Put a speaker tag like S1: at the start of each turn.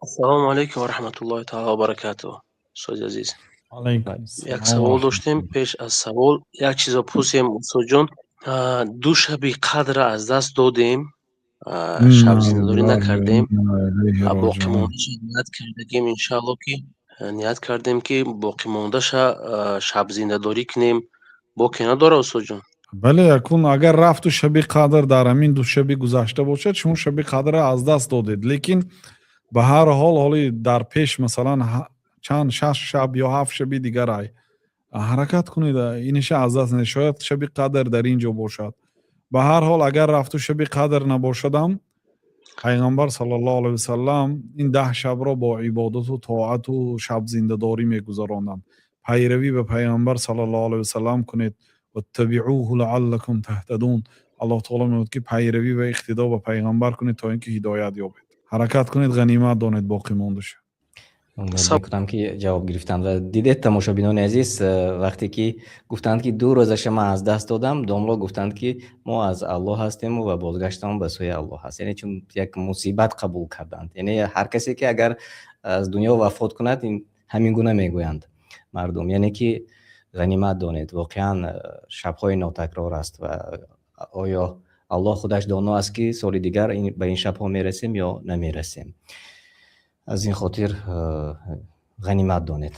S1: Ассалому алайкум ва раҳматуллоҳи таъала ва баракатуҳ. Устоди азиз.
S2: Алайкум.
S1: Як савол доштем. Пеш аз савол як чизо пурсем, устодҷон. Ду шаби қадра аз даст додем, шабзиндадорӣ накардем. Боқимондаша ният кардагем, иншаалло, ки ният кардем, ки боқимондаша шабзиндадорӣ кунем. Боке надора, устодҷон?
S2: Бале, акун агар рафту шаби қадр дар ҳамин ду шаби гузашта бошад, шумо шаби қадрро аз даст додед, лекин ба ҳар ҳол ҳоли дар пеш, масалан, чанд, шаш шаб ё ҳафт шаби дигар ай, ҳаракат кунед, иниша аз даст не, шояд шаби қадр дар ин ҷо бошад. Ба ҳар ҳол, агар рафту шаби қадр набошадам, Пайғамбар саллаллоҳу алайҳи васаллам ин 10 шабро бо ибодату тоату шабзиндадорӣ мегузаронанд. Пайравӣ ба Пайғамбар саллаллоҳу алайҳи васаллам кунед. Ваттабиъуҳу лааллакум таҳтадун. Аллоҳ таоло мегӯяд, ки пайравӣ ва иқтидо ба Пайғамбар кунед, то ин ки ҳидоят ёбед. Ҳаракат кунед, ғанимат донед боқӣ мондаша.
S3: Умед мекунам, ки ҷавоб гирифтанд. Ва дидед, тамошобинони азиз, вақте ки гуфтанд, ки ду рӯзаша ман аз даст додам, домло гуфтанд, ки мо аз Аллоҳ ҳастему ва бозгаштамон ба сӯи Аллоҳ аст. Яъне чун як мусибат қабул карданд. Яъне ҳар касе ки агар аз дунё вафот кунад, ҳамин гуна мегӯянд мардум. Яъне ки ғанимат донед, воқеан шабҳои нотакрор аст. Ва оё Аллоҳ худаш доно аст, ки соли дигар ба ин шабҳо мерасем ё намерасем. Аз ин хотир ғанимат донед.